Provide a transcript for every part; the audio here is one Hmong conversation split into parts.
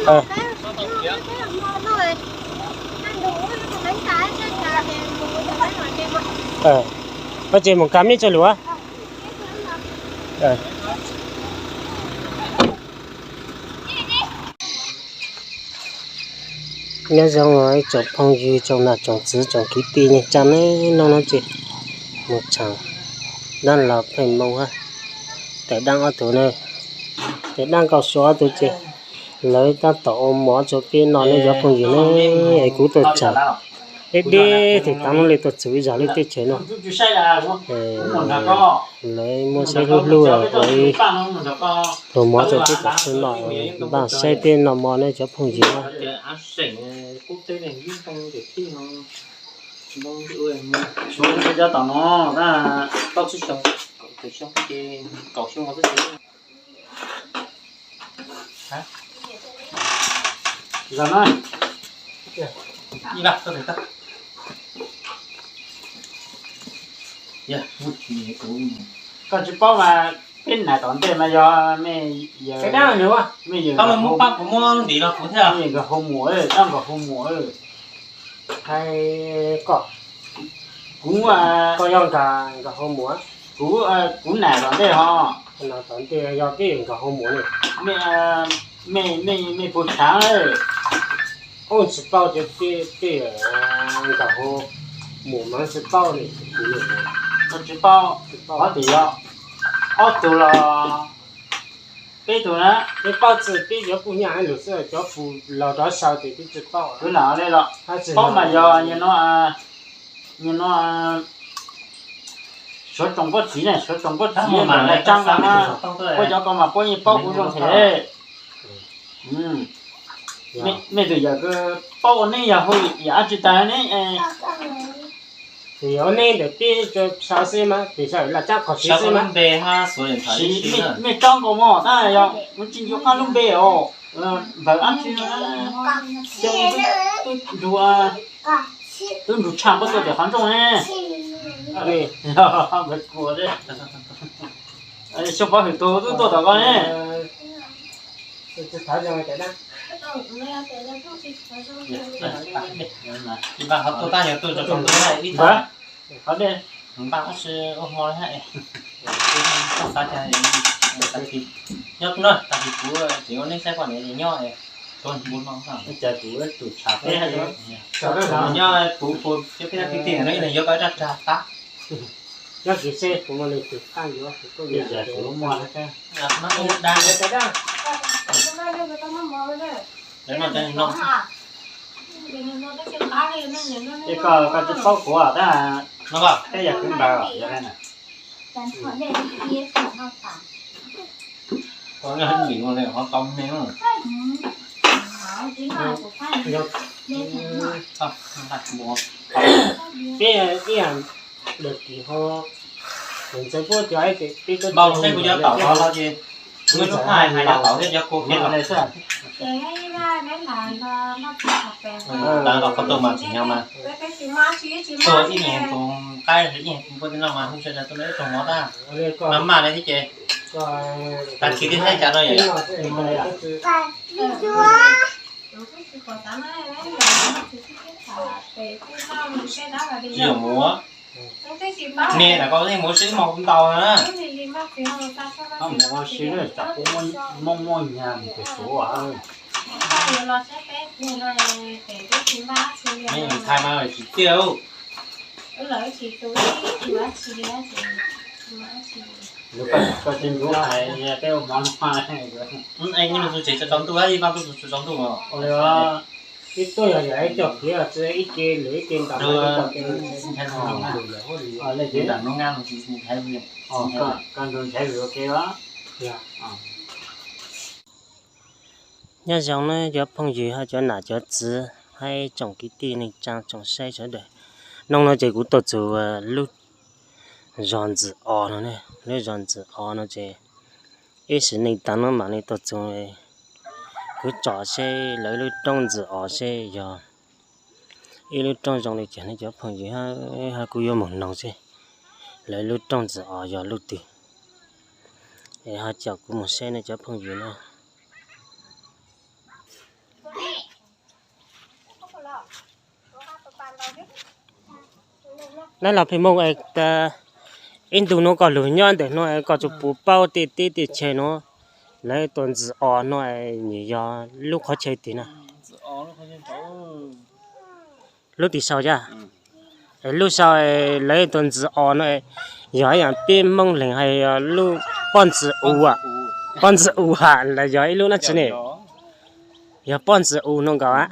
Koj tsis mus kam me tso lus. Nyob zoo ib tsoom phooj ywg, tsoom nam tsoom txwv, tsoom kwv tij neej tsa, neb noj no ces mus tsham dab laug pheej moo hab, tais dab ob tug na, tais dab nkaus suav ob tug ces lawv tab tom ua mov rau peb noj ne cov phooj ywg ne. Es kuv tuaj tsham deb deb thiaj tau li tuaj txug ib zag lub teb chaws no. Lawv muab saib hlub hlub ua ib pluag mov rau peb kom txhua noj, npaj saib peb noj mov ne cov phooj ywg na. Koj tsis paub mas peb nam tom ntej mas yog mej, mej yawg, mej yawg nkawd hu muam, dab nkawd hu muam. Hais koj, kuv, koj yog nkawd hu muam, kuv, kuv nam tom ntej ho. Nam tom ntej yog peb yawg nkawd hu muam ne. Mej, mej puas tsav? Ub, tsis paub ces peb, peb yawg nkawd hu muam mas tsis paub li. Tsis paub, tsis paub, tab sis yog ob tug los peb tug na. Peb paub txij peb cov puj nyaj lug xwb, cov puj laug rov sau ces peb tsis paub. Kwv nam li los paub mas yog nim no Suav tsoom pob txiv ne, Suav tsoom pob txiv mas lawv tsa nqa na. Puab cov ko mas puab yeej paub kuv zoo thiab. Mej tus yawm kws paub ua neeb yog hu yam dab tsi tag ne? Tus yawm ua neeb ntawm peb sau xwb mas, tus sau laj tsab qhov tsev xwb mas. Mej tsob nkaus mog, tab yog tsis ncu qab lub npe os. Npawg dab tsi, tub nrug tshaj puab tuaj tim qhov ntsooj ne. Xyoo Pov Hwm tus tub tuaj tom ko ne. Npaj qhov tuaj tab yog tuaj tso tso ntuj ib tag, npaj ua si ua hmo, xav cas nyob no tag kis kuv tseem ua neeb saib poj niam nyob, tuaj npu no. Cas kuv tus tshav peb nyob kuv cov peb ti ti no yuav koj raj rag qab. Nyob kis seb kuv muaj leej twg qab yuav kuv tuaj yuav kuv muaj. Ces koj, koj tsis paub kuv tab, peb yog kwv npawg yog li na. Peb ib yam lwm kis ho ntxeev puab cov, peb npau saib kuv cov taum los ces kuv lub thaij hais cov taum thiab cov kua kiag los xwb. Tav los qhov tuaj mas tseem nyob mas tuaj ib yam tus qaib ib yam tus puab tej no mas hu sawv daws tuaj ib tug mov tab. Mas maj li thiab ces tag kis twb saib cas no yom. Tsis yog muv, me lam koj yeej muv sib mos ntau na. Muv sib na, tsam kuv muaj muaj nyag mus pem suav. Me ntxhais mas tsis txiaj. Koj tsis ntxub hais peb ua mov no. Ib tus tsev tsaus ntuj, ib vaj tus tsaus ntuj os. Ib tuaj yog yam ib co kiv tsi ib ce lwm ib ce ntau. Nyob zoo na cov phooj ywg hab cov nam cov txwv hab tsoom kwv tij neej tsaa tsoom saib sawv daws. Noog no ces kuv tuaj txug lub zos Ntxwm Os no ne. Lub zos Ntxwm Os no ces ib sim neej taag no mam li tuaj txug. Kuv tsom seb lawv lub roob Ntxwm Os seb yog ib lub roob zoo li cas ne cov phooj ywg, hab kuv yuav moog noog seb lawv lub roob Ntxwm Os yog lub twg. Es ho caum kuv moog saib ne cov phooj ywg na. Nab los Pheej Hmoo, ib ntu nuav koj lug nyob ntawm nuav koj tsuas puas paub tej teb tej chaw nuav, lawv tua ntxwg os nuav nws yog lub qhov chaw twg na? Lub tim sau yog, lub sau lawv tua ntxwg os nuav yog ib yaam peb Moob Leeg has lub pob ntxwg u, pob ntxwg u has los yog ib lub dlaab tsi ne? Yog pob ntxwg u nuav nkaus a.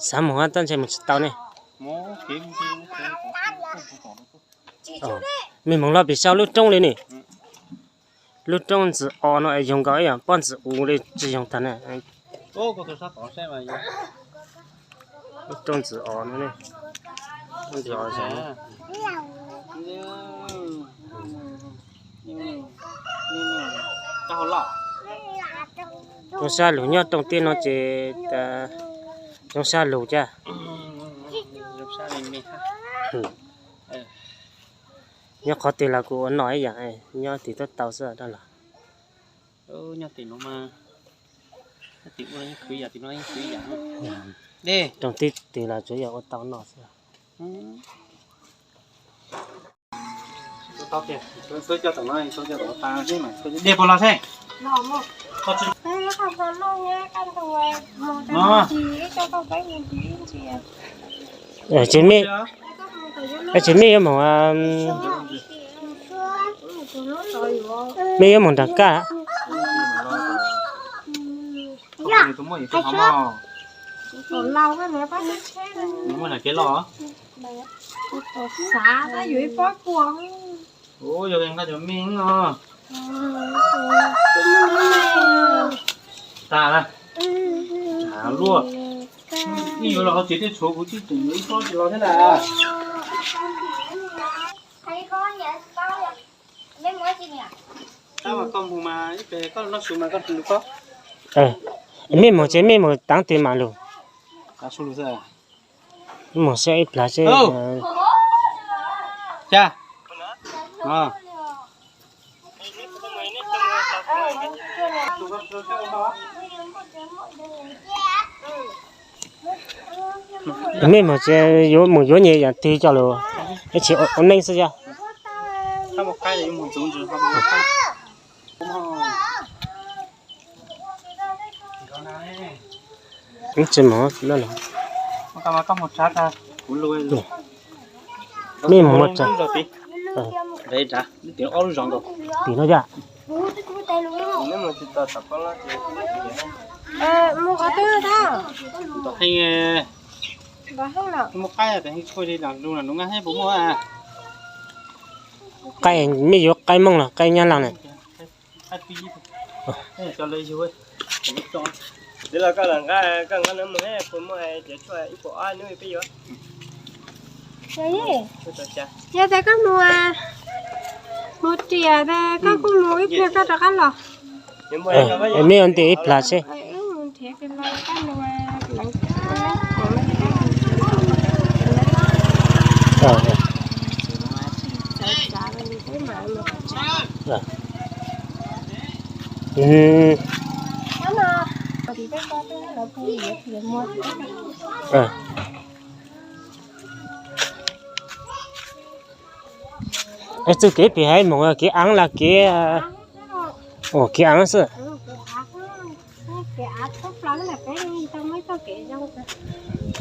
Xav moog tab ntshe moog tsis tau ne. Mej moog lug pem sau lub roob li ne. Lub roob ntxwg os nuav yoog nkaus ib yaam pob ntxwg u li tsis yoog tag na. Lub roob ntxwg os nuav, ntxwg os. Zoo sab lug nyob rooj teb no ces zoo sab lug thiab. Nyob qhov twg los kuj ua noj ib yaam, nyob twg tab tau xwb dab laug. Rooj teb twg los tsuav yog ua tau noj xwb. Ces mej yuav moog, mej yuav moog nraag kaj. Tag, luaj. Ib yuav los hauv tsev tej tshuav kuv tsis tseem yuav ib pob tsis los thiab na. Mej moog ces mej moog taav twg mam lug. Moog saib ib plag seb. Mej moog ces yuav moog yuav nyiaj yaam twg coj lug, ib tsis ua neej xwb yog. Tsis moog, mej moog muab tsa. Tim no yog. Qaib, mej yuav qaib Moob los qaib Nyab Laaj na? Yog tas koj mus, mus riam tas koj kuj mus ib pliag koj rov qab los. Mej ua ntej ib plag seb. Txuj kev pem hais moog kev aav los kev, kev aav xwb.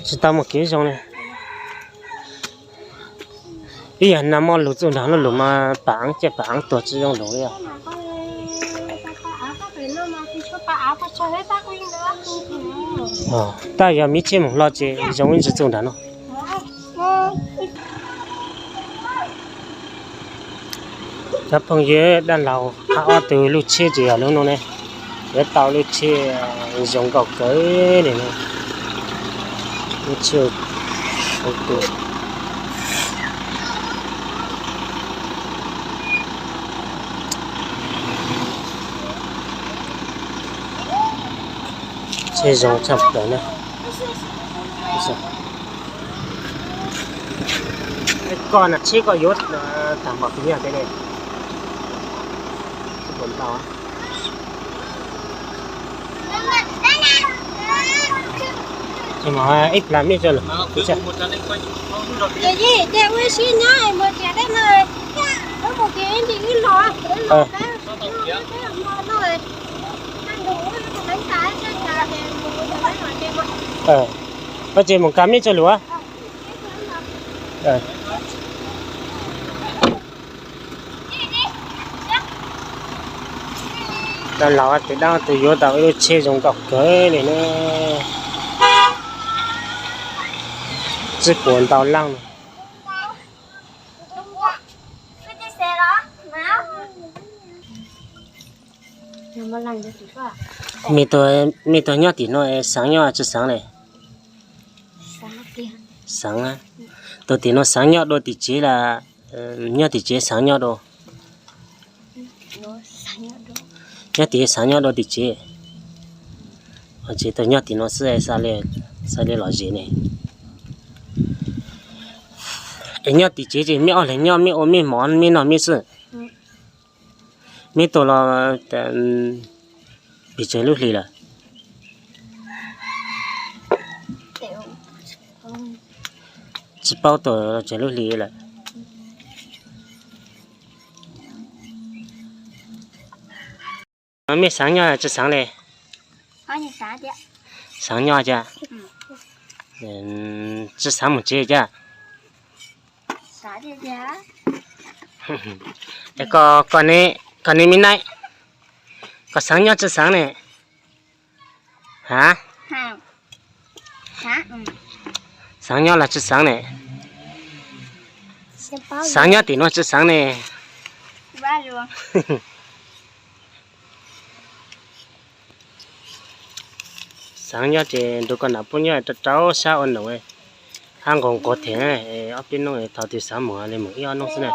Tsis tau muaj kev zoo li. Ib yam nag hmo lug txuj nraag lug mas pam aav ces pam aav tuag tsis zoo lug li. Tab yog miv tsheb moog hlo ces zoo ib ntsis txuj nraag no. Cov phooj ywg, dab laug hab ob tug lub tsheb ces yog lub no ne. Yuav tau lub tsheb zoo nkauj kawg li no. Lub tsheb, tsheb zoo tshaj plaws na. Koj na, tsheb koj yuav tag npaum tus nyuj tej ne? Tsis pom ntau. Ces mus ib plag mej rau lawm. Koj ces mus kav mej rau lawm. Dab laug tus dab tus yuav tau ib lub tsheb zoo nkauj kawg li na. Tsis puas ntau leej. Mej tug nyob tim no xeev nyob tsi xeev le? Xeev. Tug tim no xeev nyob dua tim tsev los nyob tim tsev xeev nyob dua? Nyob tim xeev nyob dua tim tsev. Tsis tau nyob tim no xwb, xav li lom zem ne. Es nyob tim tsev ces mej ob leeg nyob, mej ua mej mov, mej noj mej xwb. Mej tuaj los pes tsawg lub hlis lawm? Tsis paub tuaj tsawg lub hlis lawm. Mej xeev nyob tsi xeev le? Xeev nyob cas? Tsi xeev mus tsev cas? Koj ne me naib, koj xeev nyob tsi xeev ne? Ha? Xeev nyob los tsi xeev ne? Xeev nyob tim no tsi xeev ne? Xeev nyob ces nrug koj nam puab nyob rau rau sab ua num, hab nqus nqus them, ob peb nub thaum twg xav mus li mus ib ob nub xwb na.